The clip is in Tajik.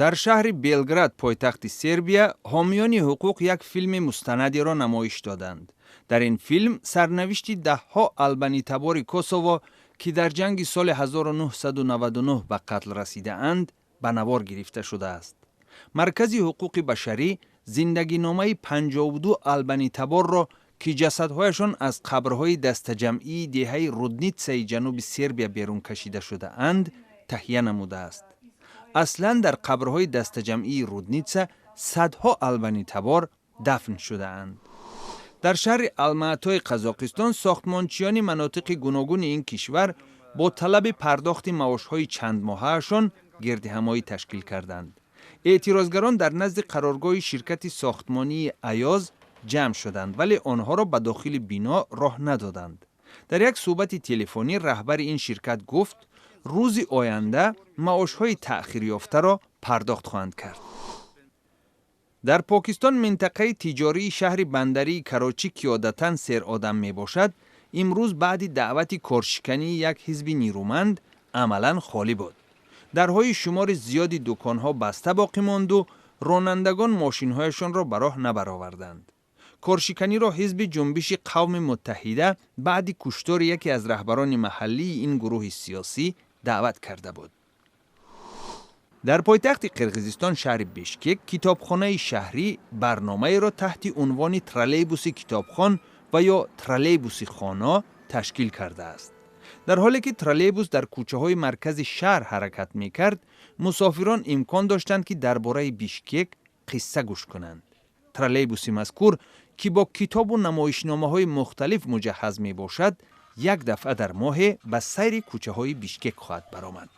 Дар шаҳри Белград, пойтахти Сербия, ҳомиёни ҳуқуқ як филми мустанадиро намоиш доданд. Дар ин филм сарнавишти даҳҳо албанитабори Косово, ки дар ҷанги соли 1999 ба қатл расидаанд, ба навор гирифта шудааст. Маркази ҳуқуқи башарӣ зиндагиномаи 52 албанитаборро, ки ҷасадҳояшон аз қабрҳои дастаҷамъии деҳаи Руднитсаи ҷануби Сербия берун кашида шудаанд, таҳия намудааст. Аслан дар қабрҳои дастаҷамъии Рудница садҳо албанитабор дафн шудаанд. Дар шаҳри Алмаатои Қазоқистон сохтмончиёни манотиқи гуногуни ин кишвар бо талаби пардохти маошҳои чандмоҳаашон гирдиҳамоӣ ташкил карданд. Эътирозгарон дар назди қароргоҳи ширкати сохтмонии «Аёз» ҷамъ шуданд, вале онҳоро ба дохили бино роҳ надоданд. Дар як суҳбати телефонӣ раҳбари ин ширкат гуфт, рӯзи оянда маошҳои таъхирёфтаро пардохт хоҳанд кард. Дар Покистон минтақаи тиҷории шаҳри бандарии Карочӣ, ки одатан серодам мебошад, имрӯз баъди даъвати коршикании як ҳизби нирӯманд амалан холӣ буд. Дарҳои шумори зиёди дуконҳо баста боқӣ монду ронандагон мошинҳояшонро ба роҳ набароварданд. Коршиканиро ҳизби Ҷунбиши Қавми Муттаҳида баъди куштори яке аз раҳбарони маҳаллии ин гурӯҳи сиёсӣ даъват карда буд. Дар пойтахти Қирғизистон, шаҳри Бишкек, китобхонаи шаҳрӣ барномаеро таҳти унвони «Троллейбуси китобхон» ва ё «Троллейбуси хоно» ташкил кардааст. Дар ҳоле ки троллейбус дар кӯчаҳои маркази шаҳр ҳаракат мекард, мусофирон имкон доштанд, ки дар бораи Бишкек қисса гӯш кунанд. Троллейбуси мазкур, ки бо китобу намоишномаҳои мухталиф муҷаҳҳаз мебошад, як дафъа дар моҳе ба сайри кӯчаҳои Бишкек хоҳад баромад.